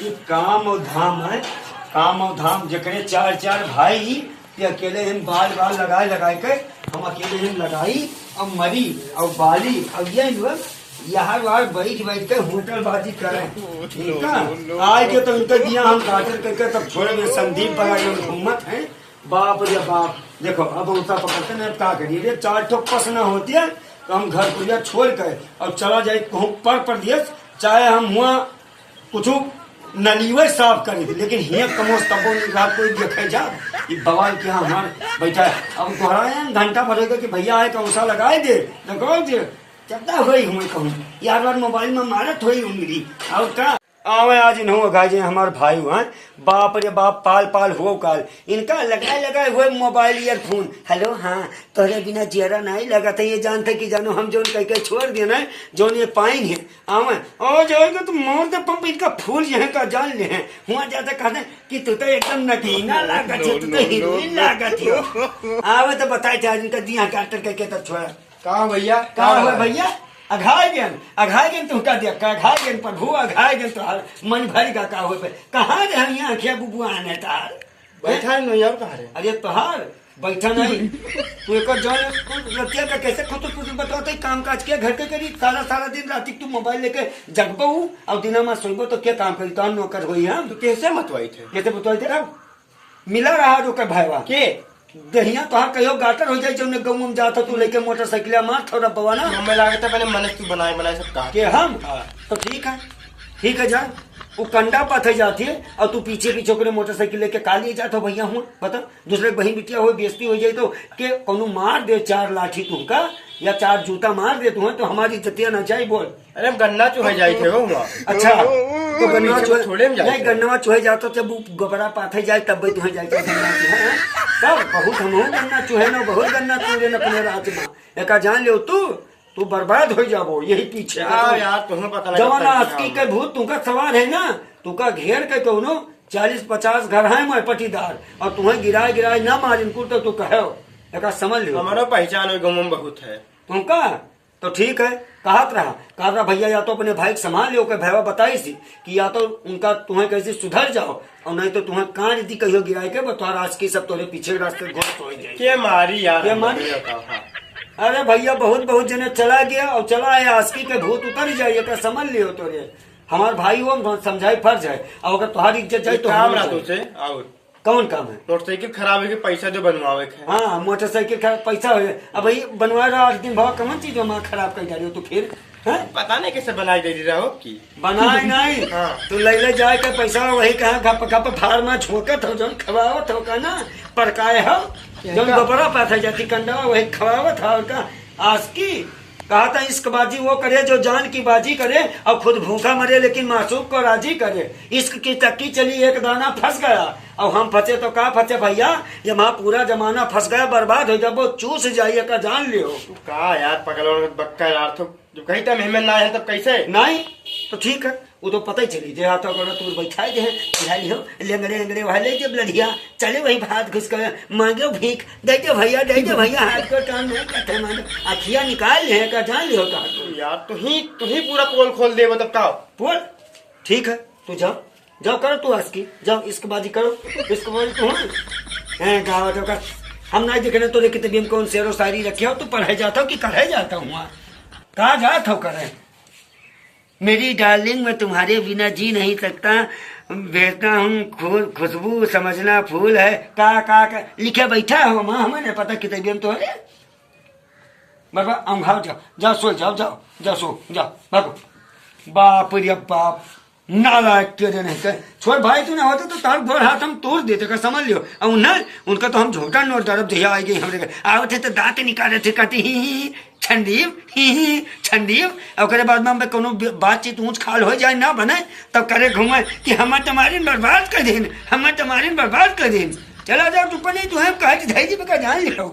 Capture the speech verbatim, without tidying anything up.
ये काम और धाम है, काम और धाम। जकरे चार चार भाई, ये अकेले हम बाल बाल लगाए लगाए के, हम अकेले हम लगाई और मरी और बाली और ये लोग यार वार बैठ बैठ के होटल बाजी करें। ठीक है, आज के तो इनका दिया हम काटल करके तब छोड़े में संदीप बड़ा जो घूमत है। बाप रे बाप, देखो अब उनका पकड़ते नहीं, अब का करिए? ये चार ठो पस ना होती है तो हम घर पुरिया छोड़ के और चला जाए कहूँ पर परदेश, चाहे हम हुआ कुछ नलियो साफ करी थी, लेकिन हियाँ कमोस तबो नहीं रहा, कोई देखे जा। ये बवाल क्या हमार बैठा है। अब दोहराए हैं, घंटा भरेगा कि भैया आए, कौन सा लगाए दे, लगाओ दे। चलता हुई हुए कहूँ, यार बार मोबाइल में मारत हुई उंगली। और का? आवे आज इन्हों गाजे हमार भाई हुआ, बाप रे बाप, पाल पाल हुआ काल। इनका लगाए लगाए हुए मोबाइल ईयरफोन। हेलो, हाँ, तोहरे बिना जियरा नहीं लगत है, ये जानते कि जानो हम जोन कह के छोड़ देना है, जोन ये पाइन है। आवे, ओ जाएगा तो मार दे पंप, इनका फूल यहाँ का जान ले हैं। हुआ जाता कहते कि तू तो एकदम नगीना लागत है, तू तो हीरोइन लागत है। आवे तो बताए जा, इनका दिया काटर करके तब छोड़ा। का भैया? का हुआ भैया? अघाय गेन, अघाय गेन तुहका दिया, का अघाय गेन प्रभु, अघाय गेन तोहार मन भर गा का हुए पे। कहाँ रहे यहाँ आँखिया बुबुआ आने तार? बैठा है नहीं और कहाँ रहे? अरे तोहार बैठा नहीं। तू एक और जान, तू लड़किया का कैसे खुद खुद बताओ तो काम काज के घर के करी, सारा सारा दिन रात तू मोबाइल लेके जगबो और दिना में सोइबो तो क्या काम करी? तो नौकर होई हम। तो कैसे मतवाई थे? कैसे मतवाई थे? अब मिला रहा जो के भाईवा। के? दहिया तोहार कहियो गाटर हो जाई, जौने गाँव में जात हो तू लेके मोटरसाइकिल मार थोड़ा बवाना। हमें लागत है पहले मनस तू बनाए बनाए सब कहा। के हम? हाँ। तो ठीक है, ठीक है जा। वो कंडा पाथे जाती है और तू पीछे पीछे ओकरे मोटरसाइकिल लेके का लिए जात हो भैया हुआ? बता, दूसरे के बहिन बिटिया हो, बेइज्जती हो जाई तो के कौनो मार दे चार लाठी तुमका या चार जूता मार दे तुम्हें तो हमारी इज्जतिया ना जाई बोल। अरे हम गन्ना चुहे जाई थे हो हुआ। अच्छा, तो गन्ना पीछे चुहे, थोड़े में जाई नहीं, थे। गन्नवा चुहे जात हो जब वो गोबरा पाथे जाए तब भी तुम्हें जाए थे गन्ना चुहे, हैं? तब बहुत हम हो गन्ना चुहे ना, बहुत गन्ना चुहे ना अपने राज में। एका जान ले तू, तू बर्बाद हो जाबो यही पीछे। क्या यार, तुम्हें पता लगा जवाना था आस्की क्या? के भूत तुमका सवार है ना, तुमका घेर के कौनो चालीस पचास घर है मोए पटीदार, और तुम्हें गिराए गिराए ना मारिन कुल तो तू कहो, एका समझ लियो। हमारा पहचान हो गाँव में बहुत है। तुमका तो ठीक है, कहत रहा, कहत रहा भैया या तो अपने भाई के संभाल लियो, के भैया बताई सी कि या तो उनका तुम्हें कैसे सुधर जाओ, और नहीं तो तुम्हें कान दी कहियो गिराए के, बतौर आज की सब तोरे पीछे के रास्ते घोष हो जाए। के मारी यार, के हम मारी? बताओ, हाँ। अरे भैया, बहुत, बहुत जने चला गया और चला आया, आस्की के भूत उतर जाइए, का समझ लियो तोरे। हमार भाई हो, हम समझाई फर्ज है, और अगर तुम्हारी इज्जत जाए एक तो काम हम रहा जाए। तुझसे, और कौन काम है? मोटरसाइकिल खराब है कि पैसा जो बनवावे के है। हाँ, मोटरसाइकिल खराब पैसा हो जाए। अब भाई बनवा रहा आठ दिन भाव कमन चीज हमारा खराब कर जा रही हो तो फिर, हैं? पता नहीं कैसे बनाई दे रहा हो कि बनाए नहीं। हाँ। तू ले ले जाए के पैसा वही कहाँ गप गप फार में झोंकत हो, जौन खवावत हो का ना, परकाए हो, क्या जौन का? गोबरा पाथा जाती कंडवा वही खवावत हो और का। आस्की कहत है इश्कबाजी वो करे जो जान की बाजी करे, और खुद भूखा मरे लेकिन मासूम को राजी करे। इश्क की चक्की चली एक दाना फंस गया, और हम फंसे तो का फंसे भैया, ये वहाँ पूरा जमाना फंस गया, बर्बाद हो जाबो, चूस जाइए का जान लियो। तू का यार पगलवा बक्का यार, तो जब कहीं तक मेहमान ना आए तब कैसे? नहीं, तो ठीक है, वो तो पता ही चली जे हाथ गोड़ा तूर बैठाए जे है, बुझा लियो, लेंगड़े लेंगड़े वहाँ ले जब लड़िया, चले वही भात घुस के, मांगे भीख, दे दे भैया, दे दे भैया, हाथ को काम नहीं करते मांगे, अखिया निकाल ले का जान लियो का। यार तू ही, तू ही पूरा पोल खोल दे तब का? पोल? ठीक है, तू जाओ, जाओ करो तू आस्की, जाओ इश्कबाजी करो, इश्कबाजी तू। हैं, गावा तो का, हम नहीं देखने तो लेकिन तभी हम कौन शेरो शायरी रखे हो, तू पढ़े जाता हो कि कढ़े जाता हूँ? कहाँ जात हो करे? मेरी डार्लिंग, मैं तुम्हारे बिना जी नहीं सकता, भेजता हूँ खु-, खुशबू, समझना फूल है, का, का, का लिखे बैठा हो, माँ, हमें नहीं पता कितने दिन तो है। बस, बस, हम खाओ, जाओ, जाओ, सो जाओ, जाओ, जाओ, सो, जाओ, भागो। बाप रे बाप, नालायक तेरे नहीं कहे। छोड़ भाई, तू ना होता तो तार गोड़ हाथ हम तोड़ देते, का समझ लियो। और उन्हें, उनका तो हम झोंटा नोट डरब, जहिया आ गई हमरे घर। आवत है तो दांत निकाले थे, कहती, "ही, ही, ही।" छंदीप, ही, ही, छंदीप। ओकरे बाद में हम कोनो बि-, बातचीत ऊंच खाल हो जाए, ना बने, तब करे घूमे कि हमें तुम्हारी बर्बाद कर देन, हमें तुम्हारी बर्बाद कर देन। चला जाओ, तू पर नहीं, तू हम कहे कि धैर्य का जान ले आओ।